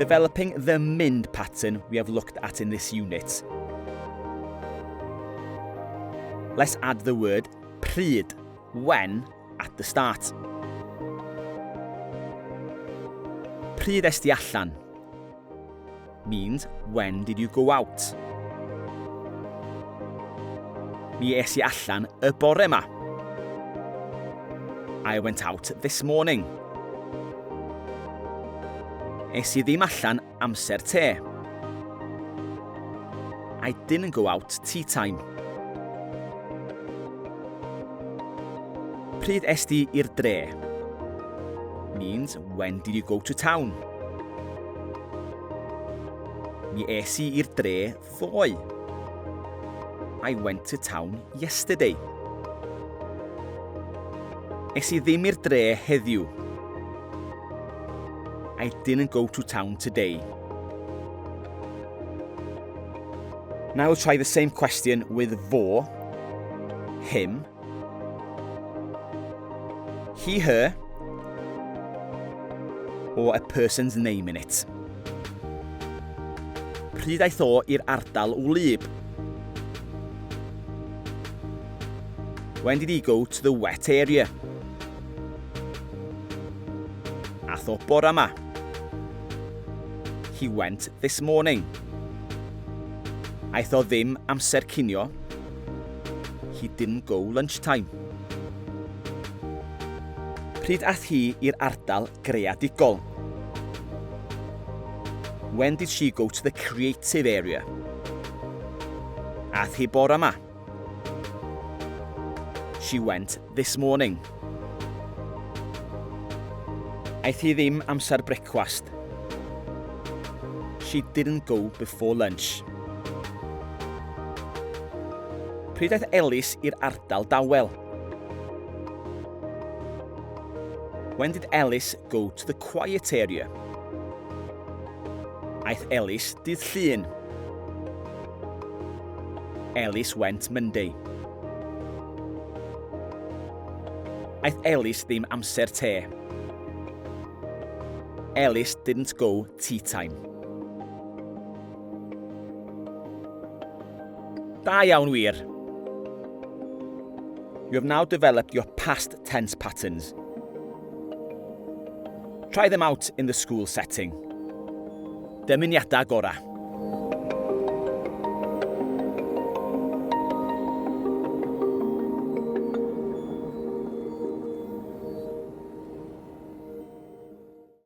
Developing the mynd pattern we have looked at in this unit. Let's add the word pryd, when, at the start. Pryd est ti allan? Means when did you go out? Mi es i allan y bore ma. I went out this morning. Es i ddim allan amser te. I didn't go out tea time. Pryd es di i'r dre? Means when did you go to town? Mi es i i'r dre ddoe. I went to town yesterday. Es i ddim i'r dre heddiw. I didn't go to town today. Now we'll try the same question with fo, him, he, her, or a person's name in it. Pryd aeth o i'r ardal wlyb? When did he go to the wet area? Ath o bora ma. He went this morning. Aeth o ddim amser cinio. He didn't go lunchtime. Pryd ath hi i'r ardal greadigol? When did she go to the creative area? Ath hi bora ma. She went this morning. Aeth hi ddim amser brecwast. She didn't go before lunch. Pryd aeth Elis i'r ardal dawel? When did Elis go to the quiet area? Aeth Elis dydd Llun. Elis went Monday. Aeth Elis ddim amser te. Elis didn't go tea time. Da iawn wir. You have now developed your past tense patterns. Try them out in the school setting. Dymuniadau gorau.